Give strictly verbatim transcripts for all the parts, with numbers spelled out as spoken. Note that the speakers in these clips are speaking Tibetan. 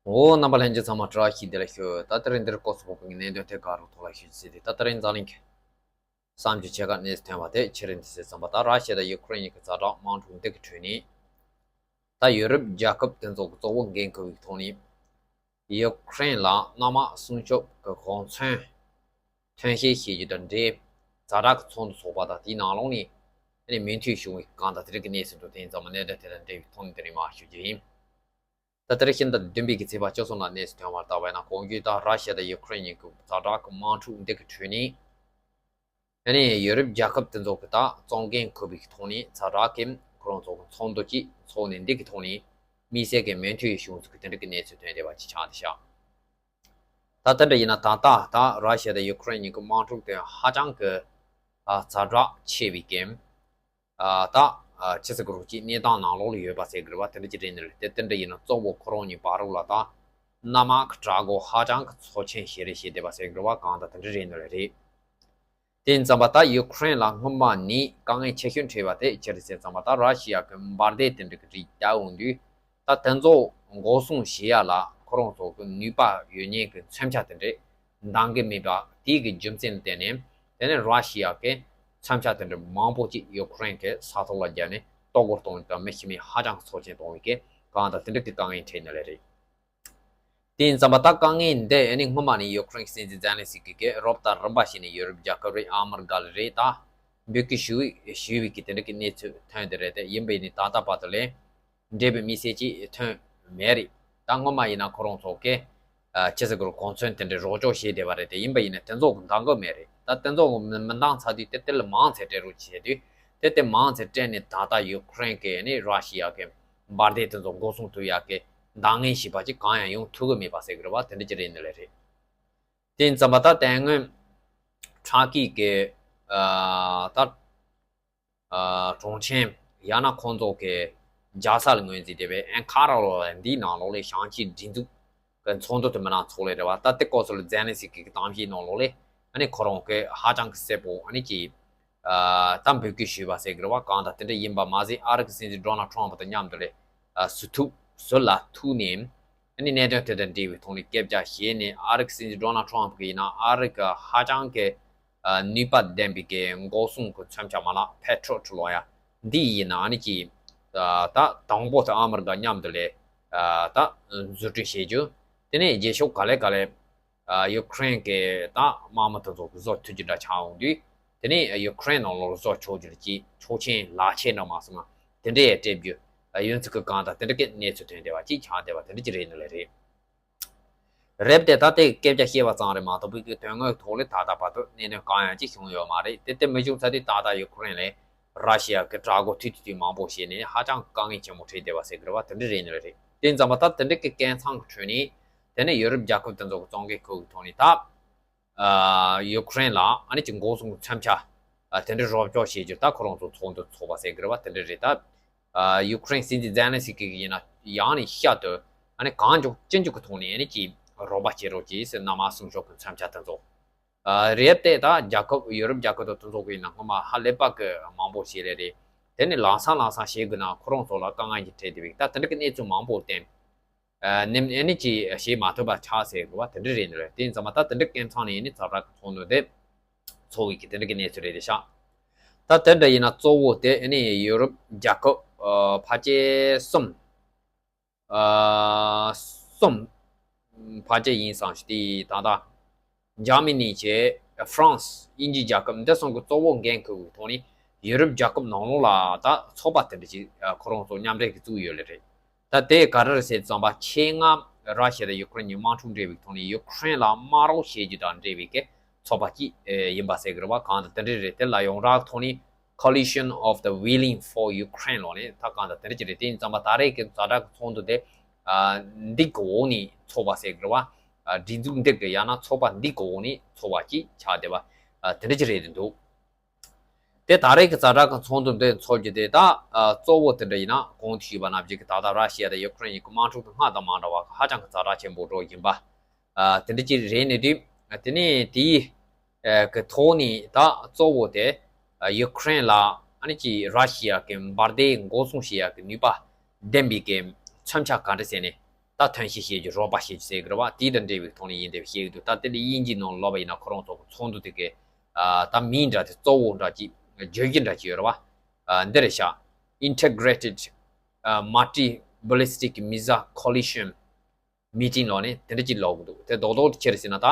འོ། རྣམ་པ་ལྷན་རྒྱས་ཚང་མ་བཀྲ་ཤིས་བདེ་ལེགས་ཞུ། ད་ལྟ་རིང་འདིར་སྐོར་སོགས་ཀྱི་གནད་དོན་ཐད་ཀ་རུ་ཐོག་ལ་ཞུ་རྒྱུ་ཟེར་ཏེ། ད་ལྟ་རིང་འཛམ་གླིང་གི་བསམ་རྒྱུ་ཆེ་ཁག་གནས་སུ་ཐོན་པ་དེ་ཕྱི་རིམ་དུ་གསལ་ཙམ་པ། ད་ར་ཤི་ཡ་དང་ཡུ་ཁུ་རེན་གཉིས་ཀྱི་ཛ་དྲག་དམག་འཁྲུག་འདི་གི་ཁྲོད་ནས། ད་ཡུ་རོབ་རྒྱལ་ཁབ་དེ་ཚོ་གི་གཙོ་བོ་འགན་འཁུར་བའི་ཐོག་ནས། ཡུ་ཁུ་རེན་ལ་གནམ་དམག་སྲུང་སྐྱོབ་ཀྱི་གོ་མཚོན་ཐོན་སྐྱེད་བྱེད་རྒྱུ་དང་འབྲེལ། ཛ་དྲག་གི་ཚོགས་འདུ་ཚོགས་པ་དང་དེའི་ནང་ལོགས་ནས་ཨ་ནི་མོས་མཐུན་བྱུང་བའི་སྒང་དང་དེ་རིགས་ཀྱི་གནས་ཚུལ་དང་དེ་ཙམ་གནད་དོན་དེ་དང་འབྲེལ་བའི་ཐོག་ནས་དེ་རིང་མར་ཞུ་རྒྱུ་ཡིན། ད་ལྟ་རེ་ཤིང་དང་བདུན་པའི་གི་ཚེས་པ་བཅུ་གསུམ་ལ་གནས་སུ་ཐོན་པར་བལྟས་པ་ཡིན་ན། གོང་བརྗོད་ལྟར་ར་ཤི་ཡ་དང་ཡུ་ཁུ་རེན་གཉིས་ཀྱི་ཛ་དྲག་གི་དམག་འཁྲུག་འདི་གི་ཁྲོད་ནས། ཨ་ནི་ཡུ་རོབ་རྒྱལ་ཁབ་དེ་ཚོ་གི་ད་གཙོ་འགན་འཁུར་བའི་ཐོག་ནས་ཛ་དྲག་གི་ཁོ་རང་ཚོ་གི་ཚོགས་འདུ་ཅིག་ཚོགས་ནས་འདི་གི་ཐོག་ནས་དམིགས་བསལ་གྱི་མོས་མཐུན་བྱུང་ཚུལ་གྱི་དེ་འདྲ་གི་གནས་ཚུལ་ཐོན་བསྡད་པ་ཅིག་ཆགས་བསྡད་ཤག་ད་དེ་འདྲ་ཡིན་ན་ད་ལྟ་ད་ར་ཤི་ཡ་དང་ཡུ་ཁུ་རེན་གཉིས་ཀྱི་དམག་འཁྲུག་དེ་ཧ་ཅང་གི་ཨ་ཛ་དྲག་ཆེ་བའི་གི་ཨ་ད་ཨ་ཆི་ཟེར་དགོས་རེད། ཅིག་གནས་སྟངས་ནང་ལོགས་ལ་ཡོད་པ་ཟེར་དགོས་རེད་པ། དེ་འདྲ་ཅིག་རེད་ནི་རེད། དེ་དེ་འདྲ་ཡིན་ན་གཙོ་བོ་ཁོ་རང་གཉིས་བར་ལ་ད་གནམ་དམག་གི་དྲག་པོ་ཧ་ཅང་གི་ཚོགས་ཆེན་ཞིག་རེད་བྱས་བསྡད་པ་ཟེར་དགོས་རེད་པ། གང་ལྟར་དེ་འདྲ་རེད་ནི་རེད། དེ་ཡིན་ཙམ་པ་ད་ཡུ་ཁུ་རེན་ལ་སྔོན་མ་ནས་དཀའ་ངལ་ཆེ་ཤོས་འཕྲད་པ་དེ་ཅི་རེད་ཟེར་ཙམ་པ། ད་ར་ཤི་ཡ་གི་འབར་མདེལ་དེ་འདྲ་གི་རིགས་བརྒྱབ་འོང་དུས། ད་དེ་ཚོ་འགོག་སྲུང་བྱེད་ཡ་ལ་ཁོ་རང་ཚོ་གི་ནུས་པ་ཡོད་མཁན་གྱི་མཚོན་ཆ་དེ་འདྲས་འདང་གི་མེད་པ་དེ་གི་རྒྱུ་མཚན་ལ་བརྟེན་ནས། དེ་ནས་ར་ཤི་ཡ་གི་མཚོན་ཆ་དེ་འདྲ་མང་པོ་ཅིག་ཡུ་ཁུ་རེན་གྱི་ས་ཐོག་ལ་བརྒྱབ་ནས་གཏོར་རྒོལ་གཏོང་དང་མི་ཤི་རྨས་ཧ་ཅང་ཚབས་ཆེན་གཏོང་བའི་གི་གང་དང་དེ་འདྲ་གི་དཀའ་ངལ་འཕྲད་ནི་ལས་རེད། དེ་ཡིན་ཙམ་པ་ད་དཀའ་ངལ་འདི་ཨ་ནི་སྔོན་མ་ནས་ཡུ་ཁུ་རེན་གྱི་སྲིད་འཛིན་ཛེ་ལན་སི་ཀི་གིས་རོབ་དང་རིམ་པ་བྱས་ནས་ཡུ་རོབ་རྒྱལ་ཁབ་རེད། ཨ་མི་རི་ཀ་ལ་རེད། ད་འབོད་སྐུལ་ཞུ་ཞུས་པའི་གི་དེ་འདྲ་གི་གནས་ཚུལ་ཐོན་དེ་རེད། དེ་ཡིན་པ་ཡིན་ནའི་ད་ལྟ་བར་དུ་ལས་འབྲས་བུ་དམིགས་བསལ་ཅིག་ཐོན་མེད་རེད། ད་སྔོན་མ་ཡིན་ན་ཁོ་རང་ཚོ་གིས་ཨ་ཅི་ཟེར་དགོས་རེད། གོ་མཚོན་དེ་འདྲའི་རོགས་སྐྱོར་བྱས་བསྡད་པ་རེད། དེ་ཡིན་པ་ཡིན་ན་དེ་ཚོ་གི་འདང་གི་མེད་རེད། ད་དེ་ཚོ་གི་མི་མི་འདང་ཚར་དུས་དེ་དེ་ལ་མང་ཚད་སྤྲད་རོགས་བྱས་དུས། དེ་དེ་མང་ཚད་སྤྲད་ནས་ད་ལྟ་ཡུ་ཁུ་རེན་གྱི་ནི་ར་ཤི་ཡ་གི་འབར་མདེལ་དེ་ཚོ་འགོག་སྲུང་ཐུབ་ཡག་གི་འདང་ངེས་ཞེས་པ་ཅིག་གང་ཡང་ཡོང་ཐུབ་ཀྱི་མེད་པ་ཟེར་གི་རེད་པ། དེ་འདྲ་ཅིག་རེད་ནི་ལས་རེད། དེ་ཡིན་ཙམ་པ་ད་དེ་སྔོན་ཁྲ་ཀི་གི་ཨ་ད་ཨ་གྲོང་ཁྱེར་ཡང་ན་ཁོང་ཚོ་གི་རྒྱལ་ས་ལ་ངོས་འཛིན་བསྡད་པའི་ཨན་ཁ་ར་ལོ་ལ་འདིའི་ནང་ལོགས་ལས་བྱང་ཆིངས་སྒྲིག་འཛུགས་ཀྱི་ཚོགས་འདུ་དེ་མི་ནང་ཚོགས་ལས་རེད་པ། ད་དེ་སྐོར་སོགས་ལ་ཛེ་ལན་སི་ཀི་གི་གཏམ་བཤད་ནང་ལོགས་ལས་ཨ་ནི་ཁོ་རང་གི་ཧ་ཅང་གི་གསལ་པོ་ཨ་ནི་ཀྱི་ཨ་ད་འབོད་སྐུལ་ཞུས་པ་ཟེར་གི་རེད་པ། གང་ལྟར་དེ་འདྲ་ཡིན་པ་མ་ཟད། ཨ་རི་གི་སྲིད་འཛིན་ཌོ་ནལ་ཊམ་པ་དང་མཉམ་དུ་ལས་ཨ་ཟུར་ཐུག་ཟུར་ལ་ཐུག་ནས་ཨ་ནི་གནད་དོན་དེ་དང་འབྲེལ་བའི་ཐོག་ནས་སྐད་ཆ་བཤད་ནས། ཨ་རི་གི་སྲིད་འཛིན་ཌོ་ནལ་ཊམ་པ་གིས་ཡིན་ན་ཨ་རི་གི་ཧ་ཅང་གི་ཨ་ནུས་པ་ལྡན་པའི་གི་འགོག་སྲུང་གི་མཚོན་ཆ་མ་ལག་པེ་ཊི་རོ་ཊི་ལབ་ཡ་འདི་ཡིན་ན་ཨ་ནི་ཀྱི་ཨ་ད་དང་པོ་དེ་ཨ་མི་རི་ཀ་མཉམ་དུ་ལས་ཨ་ད་བཟོ་སྐྲུན་བྱེད་རྒྱུ། དེ་ནས་རྗེས་ཕྱོགས་ག་ལེ་ག་ལེ། ཨ་ཡུ་ཁུ་རེན་གྱི་ད་དམག་མི་དེ་ཚོ་གི་བཟོ་ཐུབ་རྒྱུ་འདྲ་ཆགས་འོང་དུས། དེ་ནས་ཡུ་ཁུ་རེན་ནང་ལོགས་བཟོ་ཆོག་རྒྱུ་ལ་ཅིག་ཆོག་མཆན་ལག་ཁྱེར་འདྲ་མ་སོང་ན་དེ་འདྲ་ཡང་སྤྲད་རྒྱུ་ཡོང་ཚུལ་གྱི་གང་ལྟར་དེ་འདྲ་གི་གནས་ཚུལ་ཐོན་བསྡད་པ་ཅིག་ཆགས་བསྡད་པ་དེ་འདྲ་ཅིག་རེད་ནི་ལས་རེད། རེད་དེ་ད་ལྟའི་སྐད་ཆ་བཤད་པ་ཙམ་རེད་མ་གཏོགས་པའི་གི་དོན་དངོས་ཐོག་ལས་ད་ལྟ་བར་དུ་གནད་དོན་གང་ཡང་ཅིག་བྱུང་ཡོད་མ་རེད། དེ་ལྟར་མི་བྱུང་ཚར་དུས་ད་ལྟ་ཡུ་ཁུ་རེན་ལས་ར་ཤི་ཡ་གི་དྲག་རྒོལ་ཐུང་ཐུང་ཐུང་མང་པོ་བྱས་ནས་ཧ་ཅང་དཀའ་ངལ་ཆེན་པོ་འཕྲད་བསྡད་པ་ཟེར་གི་རེད་པ། དེ་འདྲ་རེད་ནི་རེད། དེ་ཙམ་པ་ད་དེ་འདྲ་གི་སྐད་མཚང་གི་ཁྲོད་ནས་དེ་ནས་ཡུ་རོབ་རྒྱལ་ཁབ་དེ་ཚོ་གི་གཙོ་འགན་འཁུར་གི་ཐོག་ནས་ད་ཨ་ཡུ་ཁུ་རེན་ལ་ཨ་ནི་ཅིག་འགོག་སྲུང་གི་མཚོན་ཆ་ཨ་དེ་འདྲ་རོགས་སྐྱོར་བྱེད་རྒྱུ་ད་ཁོ་རང་ཚོ་ཚོགས་འདུ་ཚོགས་པ་ཟེར་གི་རེད་པ། དེ་འདྲ་རེད། ད་ཨ་ཡུ་ཁུ་རེན་སྲིད་འཛིན་ཛེ་ལན་སི་ཀི་གིས་ཡིན་ན་ཡང་ནས་བསྐྱར་དུ་ཨ་ནི་གང་མགྱོགས་ཅི་མགྱོགས་ཀྱི་ཐོག་ནས་ཨ་ནི་ཅིག་རོགས་པ་བྱེད་རོགས་གྱིས་ཟེར། གནམ་དམག་སྲུང་སྐྱོབ་ཀྱི་མཚོན་ཆ་དེ་ཚོ། ཨ་རེད་དེ་ད་རྒྱལ་ཁབ་ཡུ་རོབ་རྒྱལ་ཁབ་དང་དེ་ཚོ་གི་ཡིན་ན་སྔོན་མ་ཧ་ལས་པ་གི་མང་པོ་བྱས་ལས་རེད། དེ་ནས་ལམ་སང་ལམ་སང་བྱེད་དགོས་ན་ཁོ་རང་ཚོ་ལ་དཀའ་ངལ་གྱི་འཕྲད་བསྡད་པའི་ད་དེ་འདྲ་གི་གནས་ཚུལ་མང་པོ་བསྟན། ཨ་ནེམ་ཨེ་ནི་ཅི་བྱེད་མ་ཐུབ་པ་ཆགས་ཟེར་དགོས་པ་དེ་འདྲ་རེད་ནི་རེད། དེ་ཡིན་ཙང་མ་ད་དེ་འདྲ་སྐད་མཚང་ནས་ཨེ་ནི་ཛ་དྲག་གི་ཚོགས་འདུ་དེ་ཚོགས་ཡི་གི་དེ་འདྲ་གི་གནས་ཚུལ་རེད་དེ་ཤག་ད་དེ་འདྲ་ཡིན་ན་གཙོ་བོ་དེ་ཨེ་ནི་ཡུ་རོབ་རྒྱལ་ཁབ་ཨ་ཕལ་ཆེར་གསུམ། ཨ་གསུམ་ཕལ་ཆེར་ཡིན་བསམ་ཞིག་དེ་ད་ལྟ་འཇར་མ་ནི་བྱས་ཧྥ་རན་སི་དབྱིན་ཇི་རྒྱལ་ཁབ་འདི་གསུམ་གི་གཙོ་བོ་འགན་འཁུར་བའི་ཐོག་ནས་ཡུ་རོབ་རྒྱལ་ཁབ་ནང་ལོགས་ལ་ད་ཚོགས་པ་དེ་འདྲ་ཅིག་ཨ་ཁོ་རང་ཚོ་མཉམ་འབྲེལ་གྱིས་བཙུགས་ཡོད་ལེ་རེད། ད་དེ་ག་རེ་རེད་ཟེར་ཙམ་པ་ཆེད་མངགས་ར་ཤི་ཡ་དང་ཡུ་ཁུ་རེན་གཉིས་དམག་འཁྲུག་འབྲེལ་བའི་ཐོག་ནས་ཡུ་ཁུ་རེན་ལ་དམག་རོགས་བྱེད་རྒྱུ་དང་འབྲེལ་བའི་གི་ཚོགས་པ་གཅིག་ཨེ་ཡིན་པ་ཟེར་གི་རེད་བ། གང་ལྟར་དེ་འདྲ་རེད། དེ་ལ་ཡོངས་གྲགས་ཐོག་ནས་Coalition of the Willing for Ukraine ལོ་ནས་ད་གང་ལྟར་དེ་འདྲ་ཅིག་རེད། དེ་ཡིན་ཙམ་པ་ད་རེས་ཀྱི་ཛ་དྲག་གི་ཚོགས་འདུ་དེ་ཨ་འདི་གི་འོག་ནས་ཚོགས་པ་ཟེར་གི་རེད་བ། ཨ་སྒྲིག་འཛུགས་འདི་གི་ཡང་ན་ཚོགས་པ་འདི་གི་འོག་ནས་ཚོགས་པ་གཅིག་ཆགས་བསྡད་པ་ཨ་དེ་འདྲ་ཅིག་རེད་དེ་འདུག་དེ་ད་རེས་ཀྱི་ཛ་དྲག་གི་ཚོགས་འདུ་འདི་འཚོགས་རྒྱུ་དེ་ད་ཨ་གཙོ་བོ་དེ་འདྲ་ཡིན་ན་གོང་དུ་ཞུས་པ་ནང་བཞིན་གྱི་ད་ལྟ་ར་ཤི་ཡ་དང་ཡུ་ཁུ་རེན་གཉིས་ཀྱི་དམག་འཁྲུག་དང་སྔར་དང་མ་འདྲ་བ་ཧ་ཅང་གི་ཛ་དྲག་ཆེན་པོ་འགྲོ་བཞིན་པ་ཨ་དེ་འདྲ་ཅིག་རེད་ནས་དུས་ཨ་དེ་ནས་དེའི་ཨ་གི་ཐོག་ནས་ད་གཙོ་བོ་དེ་ཨ་ཡུ་ཁུ་རེན་ལ་ཨ་ནི་ཅིག་ར་ཤི་ཡ་གི་འབར་མདེལ་འགོག་སྲུང་བྱེད་ཡ་གི་ནུས་པ་ལྡན་པའི་གི་མཚོན་ཆ་ག་འདྲ་ཟེར་ནས་ད་ ད་ཐོན་སྐྱེད་བྱེད་རྒྱུ་རོགས་པ་བྱེད་རྒྱུ་ཟེར་གི་རེད་བ། དེ་དང་འབྲེལ་བའི་ཐོག་ནས་ཡིན་དེ་བཤད་གི་འདུག་ད་དེ་འདྲ་དབྱིན་ཇིའི་ནང་ལོགས་པ་ཡིན་ན་ཁོ་རང་ཚོ་གི་ཚོགས་འདུ་དེ་གའི་ད་མིང་འདྲ་དེ་གཙོ་བོ་འདྲ་ཅིག་བརྗོད་རྒྱུ་འདྲ་ཅིག་ཡོད་རེད་བ། འདི་རེད་ཤག Integrated Multi-Ballistic Missile Coalition Meeting ལོག་ནས་དེ་འདྲ་ཅིག་ལོག་གི་འདུག་དེ་རྡོག་རྡོག་ཅིག་ཁྱེར་ཟིན་ན་ད་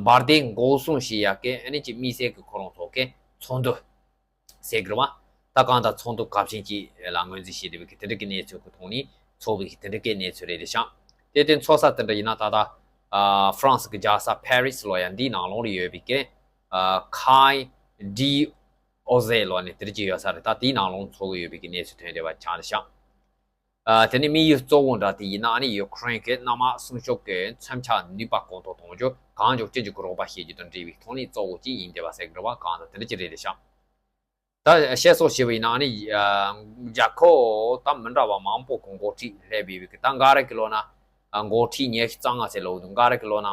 འབར་མདེལ་འགོག་སྲུང་བྱེད་ཡག་གི་ཨ་ནི་ཅིག་དམིགས་བསལ་གི་ཁོ་རང་ཚོ་གི་ཚོགས་འདུ་ཟེར་གི་རེད་བ། ད་གང་ལྟར་ཚོགས་འདུ་གལ་ཆེན་ཅིག་ལ་ངོས་འཛིན་བྱས་བསྡད་པའི་གི་དེ་འདྲ་གི་གནས་ཚུལ་གི་ཐོག་ནས་ཚོགས་པའི་གི་དེ་འདྲ་གི་གནས་ཚུལ་རེད་ཤག་དེ་དེ་ཚོགས་ས་དེ་འདྲ་ཡིན་ན་ད་ལྟ་ཨ་ཧྥ་རན་སི་གི་རྒྱལ་ས་ཕ་རི་སི་ལོག་ཡ་འདིའི་ནང་ལོགས་ལ་ཡོད་པའི་གི་ཨ་Quai d'Orsay ལོག་ནས་དེ་འདྲ་ཅིག་ཡོད་ས་རེད། ད་དེའི་ནང་ལོགས་ཚོགས་གི་ཡོད་པའི་གི་གནས་ཚུལ་ཐོན་བསྡད་པ་ཆགས་རེད་ཤག་ཨ་དེ་ནས་དམིགས་ཡུལ་གཙོ་བོ་འདྲ་དེ་ཡིན་ན་ཨ་ནི་ཡུ་ཁུ་རེན་གྱི་གནམ་དམག་སྲུང་སྐྱོབ་ཀྱི་མཚོན་ཆ་ནུས་པ་གོང་མཐོར་གཏོང་རྒྱུ། གང་མགྱོགས་ཅི་མགྱོགས་ཀྱི་རོགས་པ་བྱེད་རྒྱུ་དང་འབྲེལ་བའི་ཐོག་ནས་གཙོ་བོ་གཅིག་ཡིན་བསྡད་པ་ཟེར་གི་རེད་བ། གང་ལྟར་དེ་འདྲ་ཅིག་རེད་ཤག་ད་བཤད་སྲོལ་བྱས་པ་ཡིན་ན་ཨ་ནི་ཨ་རྒྱལ་ཁབ་ད་མི་འདྲ་བ་མང་པོ་གི་འགོ་ཁྲིད་སླེབས་ཡོད་པའི་གི་ད་འགའ་རེ་གི་ལོ་ན་ཨ་འགོ་ཁྲིད་ཉི་ཤུ་རྩ་ལྔ་ཟེར་ལབ་འདུག་འགའ་རེ་གི་ལོ་ན་ཨ་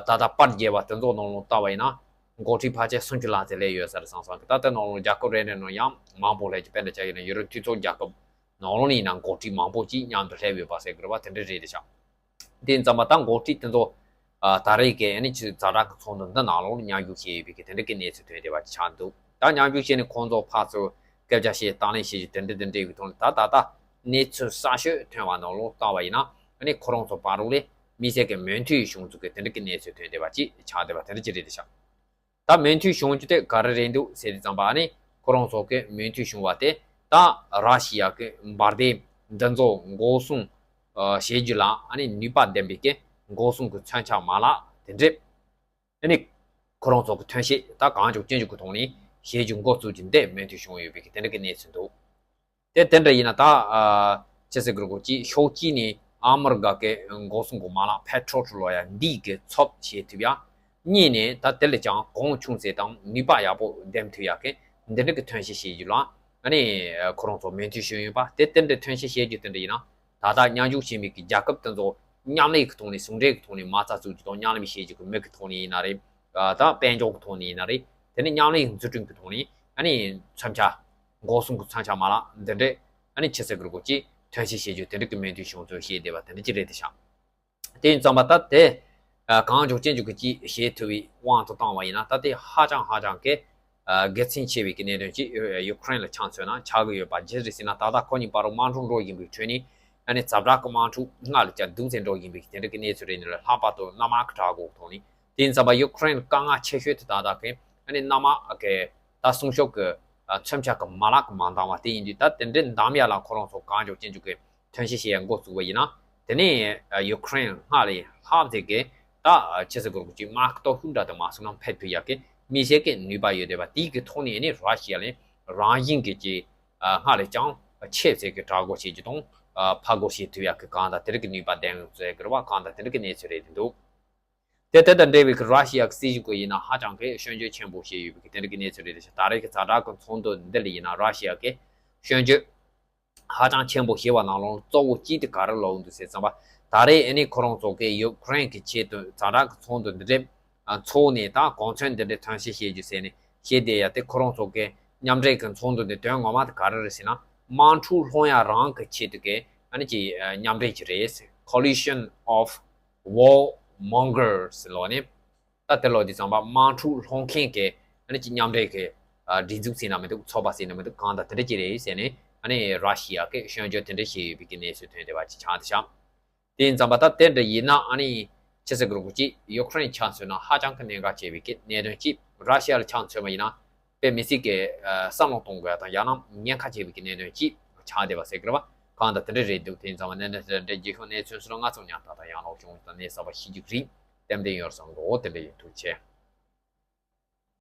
ད་ལྟ་པར་རྒྱས་པ་དེ་ཚོ་ནང་ལོགས་བལྟ་བ་ཡིན་ན་འགོ་ཁྲིད་ཕལ་ཆེར་སུམ་ཅུ་ལྷག་ཙམ་སླེབས་ཡོད་ས་རེད་བསམ་སོང་གི་ད་ལྟའི་ནང་ལོགས་རྒྱལ་ཁབ་རེ་རེ་ནང་ཡང་མང་པོ་སླེབས་ཀྱི་དཔེར་ན་ཆ་བཞག་ན་ཡུ་རོབ་མཐུན་ཚོགས་རྒྱལ་ཁབ་ནང་ལོགས་ནས་ཡིན་ན་འགོ་ཁྲིད་མང་པོ་ཅིག་མཉམ་དུ་སླེབས་ཡོད་པ་ཟེར་གི་རེད་བ། དེ་འདྲ་རེད་ཤག་དེ་ཙམ་པ་ད་འགོ་ཁྲིད་དེ་ཚོ་ཨ་ད་རེས་ཀྱི་ཨ་ནི་ཅིག་ཛ་དྲག་གི་ཚོགས་འདུ་འདི་ནང་ལོགས་མཉམ་ཞུགས་བྱས་ཡོད་པའི་གི་དེ་འདྲ་གི་གནས་ཚུལ་ཐོན་བསྡད་པ་ཅིག་ཆགས་འདུག་ད་མཉམ་ཞུགས་བྱས་ནས་ཁོང་ཚོ་ཕར་ཚུར་སྐད་ཆ་བཤད་དང་ལེན་བྱེད་རྒྱུ་དེ་འདྲ་དེ་འདྲ་ཡོད་པའི་ཐོག་ནས་ད་ད་ལྟ་གནས་ཚུལ་གསར་ཤོས་ཐོན་པ་ནང་ལོགས་བལྟ་བ་ཡིན་ན་ཨ་ནི་ཁོ་རང་ཚོ་བར་རུ་ལས་དམིགས་བསལ་གྱི་མོས་མཐུན་བྱུང་ཚུལ་གྱི་དེ་འདྲ་གི་གནས་ཚུལ་ཐོན་བསྡད་པ་ཅིག་ཆགས་བསྡད་པ་དེ་འདྲ་ཅིག་རེད་ཤག་ད་མོས་མཐུན་བྱུང་རྒྱུ་དེ་ག་རེ་རེད་འདུག་ཟེར་དུས་ཙམ་པ་ཨ་ནི་ཁོ་རང་ཚོ་གི་མོས་མཐུན་བྱུང་བ་དེ་ད་ར་ཤི་ཡ་གི་འབར་མདེལ་འདི་ཚོ་འགོག་སྲུང་ཨ་བྱེད་རྒྱུ་ལ་ཨ་ནི་ནུས་པ་ལྡན་པའི་གི་འགོག་སྲུང་གི་མཚོན་ཆ་མ་ལག་དེ་འདྲས་ཨ་ནི་ཁོ་རང་ཚོ་གི་ཐོན་སྐྱེད་ད་གང་མགྱོགས་ཅི་མགྱོགས་ཀྱི་ཐོག་ནས་བྱེད་རྒྱུ་འགོ་བཙུགས་རྒྱུ་འདི་མོས་མཐུན་བྱུང་ཡོད་པའི་གི་དེ་འདྲ་གི་གནས་ཚུལ་འདུག་དེ་དེ་འདྲ་ཡིན་ན་ད་ཨ་ཅི་ཟེར་དགོས་རེད་གོ་གཅིག་ཕྱོགས་གཅིག་ནས་ཨ་མི་རི་ཀ་གི་འགོག་སྲུང་གི་མ་ལག་ཕེ་ཊྲོ་ཊི་ལོ་ཡ་འདི་གི་ཚབ་བྱེད་ཐུབ་ཡ། གཉིས་ནས་ད་དེ་ལས་ཀྱང་གོང་ཆུང་ཚད་དང་ནུས་པ་ཡག་པོ་ལྡན་ཐུབ་ཡ་གི་འདི་འདྲ་གི་ཐོན་སྐྱེད་བྱེད་རྒྱུ་ལ་ཨ་ནི་ཁོ་རང་ཚོ་མོས་མཐུན་བྱུང་ཡོད་པ་དེ་དེ་འདྲ་ཐོན་སྐྱེད་བྱེད་རྒྱུ་དེ་འདྲ་ཡིན་ན་ད་ལྟ་མཉམ་ཞུགས་བྱེད་མི་གི་རྒྱལ་ཁབ་དེ་ཚོ་མཉམ་ལས་ཀྱི་ཐོག་ནས་ཟུང་འབྲེལ་གྱི་ཐོག་ནས་མ་རྩ་འཛུགས་རྒྱུ་དང་མཉམ་ལས་བྱེད་རྒྱུ་གི་མི་གི་ཐོག་ནས་ཡིན་ན་རེད། ད་དཔལ་འབྱོར་གྱི་ཐོག་ནས་ཡིན་ན་རེད། དེ་ནས་མཉམ་ལས་འཛུགས་སྐྲུན་གྱི་ཐོག་ནས་ཨ་ནི་མཚོན་ཆ་འགོག་སྲུང་གི་མཚོན་ཆ་མ་ལག་འདི་འདྲས་ཨ་ནི་ཕྱི་སྲིད་ཀྱི་སྒོ་ཅིག་ཐོན་སྐྱེད་བྱེད་རྒྱུ་དེ་འདྲ་གི་མོས་མཐུན་བྱུང་ཚུལ་བཤད་བསྡད་པ་དེ་འདྲ་ཅིག་རེད་དེ་ཤག་དེ་ཡིན་ཙང་མ་ད་དེ་གང་མགྱོགས་ཅི་མགྱོགས་ཀྱི་ཅིག་བྱེད་ཐུབ་པའི་དབང་དུ་བཏང་བ་ཡིན་ན་ད་དེ་ཧ་ཅང་ཧ་ཅང་གི་དགེ་མཚན་ཆེ་བའི་གི་གནད་དོན་ཅིག་ཡུ་ཀེ་རེན་ལ་ཆ་མཚོན་ན་ཆགས་ཀྱི་ཡོད་པ་ཇི་རེད་ཟེར་ན་ད་ལྟ་ཁོ་གཉིས་བར་དུ་དམག་འཁྲུག་འགྲོ་བཞིན་པའི་ཁྲོད་ནས་ཨ་ནི་ཛ་དྲག་གི་དམག་འཁྲུག་སྔར་ལས་ཀྱང་སྡུག་ཙམ་འགྲོ་བཞིན་པའི་གི་དེ་འདྲ་གི་གནས་ཚུལ་རེད། ནི་ལྷག་པར་དུ་གནམ་དམག་གི་དྲག་འགུག་ཐོག་ནས། དེ་ཡིན་ཙང་མ་ཡུ་ཀེ་རེན་དཀའ་ངལ་ཆེ་ཤོས་དེ་ད་ལྟ་གི་ཨ་ནི་གནམ་དམག་གི་ད་སྲུང་སྐྱོབ་ཀྱི་མཚོན་ཆ་གི་མ་ལག་གི་མ་འདང་བ་དེ་ཡིན་དུས་ད་དེ་འདྲའི་འདང་ཡ་ལ་ཁོ་རང་ཚོ་གང་མགྱོགས་ཅི་མགྱོགས་ཀྱི་ཐོན་སྐྱེད་བྱེད་ཡ་འགོ་བཙུགས་པ་ཡིན་ན་དེ་ནས་ཡུ་ཀེ་རེན་སྔར་ལས་ལྷག་ཙམ་གི་ད་ཕྱི་སྲིད་སྐོར་གྱི་དམག་སྟོབས་ཤུགས་འདྲ་དང་མ་སོང་ན་འཕེལ་ཐུབ་ཡ་གི་དམིགས་བསལ་གྱི་ནུས་པ་ཡོད་བསྡད་པ་དེའི་གི་ཐོག་ནས་ནི་ར་ཤི་ཡ་ལས་རང་བཞིན་གྱི་ཅི་སྔར་ལས་ཀྱང་ཆེས་ཙམ་གྱི་དྲག་རྒོལ་བྱེད་རྒྱུ་དང་ཕར་རྒོལ་བྱེད་ཐུབ་ཡ་གི་གང་ལྟར་དེ་རིགས་ཀྱི་ནུས་པ་ལྡན་ཡོད་ཟེར་གི་རེད་བ། གང་ལྟར་དེ་རིགས་ཀྱི་གནས་ཚུལ་རེད་འདུག་དེ་དེ་དང་འབྲེལ་བའི་ར་ཤི་ཡ་གི་སྲིད་གཞུང་གི་ཡིན་ན་ཧ་ཅང་གི་སྐྱོན་བརྗོད་ཆེན་པོ་བྱས་ཡོད་པའི་དེ་འདྲ་གི་གནས་ཚུལ་རེད། ད་རེས་ཀྱི་ཛ་དྲག་གི་ཚོགས་འདུ་འདི་ལ་ཡིན་ན་ར་ཤི་ཡ་གི་སྐྱོན་བརྗོད་ཧ་ཅང་ཆེན་པོ་བྱས་པ་ནང་ལོགས་གཙོ་བོ་གཅིག་དེ་ག་རེ་ལབ་འདུག་ཟེར་ཙམ་པ། ད་རེས་ཨ་ནི་ཁོ་རང་ཚོ་གི་ཡུ་ཀེ་རེན་གི་ཆེད་དུ་ཛ་དྲག་གི་ཚོགས་འདུ་འདི་འདྲས་ཚོགས་ནས་ད་གོ་མཚོན་འདི་འདྲས་ཐོན་སྐྱེད་བྱེད་རྒྱུ་ཟེར་ནས་བཤད་བསྡད་ཡ་དེ་ཁོ་རང་ཚོ་གི་མཉམ་འབྲེལ་གི་ཚོགས་འདུ་འདི་དོན་ངོ་མ་དེ་ག་རེ་རེད་ཟེར་ན་དམག་འཁྲུག་སློང་ཡ་རང་གི་ཆེད་དུ་གི་ཨ་ནི་ཅིག་མཉམ་འབྲེལ་ཅིག་རེད། Coalition of Warmongers ལོ་ནི། ད་དེ་ལོ་དེ་ཚང་མ་དམག་འཁྲུག་སློང་མཁན་གྱི་ཨ་ནི་ཅིག་མཉམ་འབྲེལ་གྱི་སྒྲིག་འཛུགས་ཟེར་ན་མི་འདུག་ཚོགས་པ་ཟེར་ན་མི་འདུག་གང་དང་དེ་འདྲ་ཅིག་རེད་ཟེར་ནས་ཨ་ནི་ར་ཤི་ཡ་གི་སྐྱོན་བརྗོད་དེ་འདྲ་བྱས་ཡོད་པའི་གི་གནས་ཚུལ་ཐོན་བསྡད་པ་ཅིག་ཆགས་འདུག་ཤག་དེ་ཡིན་ཙང་པ་ད་དེ་འདྲ་ཡིན་ན་ཨ་ནི་ཕྱི་སྲིད་ཀྱི་རོགས་ཀྱིས་ཡུ་ཀེ་རེན་ཆ་མཚོན་ན་ཧ་ཅང་གི་གནད་འགག་ཆེ་བའི་གི་གནད་དོན་ཅིག་ར་ཤི་ཡ་ལ་ཆ་མཚོན་པ་ཡིན་ན། དཔེ་མི་སྲིད་ཀྱི་བསམ་བློ་གཏོང་དགོས་ཡ་དང་ཡང་ན་ཉེན་ཁ་ཆེ་བའི་གི་གནད་དོན་ཅིག་ཆགས་བསྡད་པ་ཟེར་གི་རེད་བ། གང་ལྟར་དེ་འདྲ་རེད་འདུག་དེ་ཡིན་ཙང་བ་གནད་དོན་དེ་འདྲ་རྒྱལ་ཁབ་གནས་ཚུལ་སོགས་ལ་ང་ཚོ་ཉར་ཐག་དང་ཡང་ལོག་བྱུང་དང་གནས་གསར་པ་ཤེས་རྒྱུ་རིགས་གཏན་གཏན་ཡོད་བསམ་འགྲོ་དེ་འདྲ་ཡིན། ཐུགས་རྗེ་ཆེ།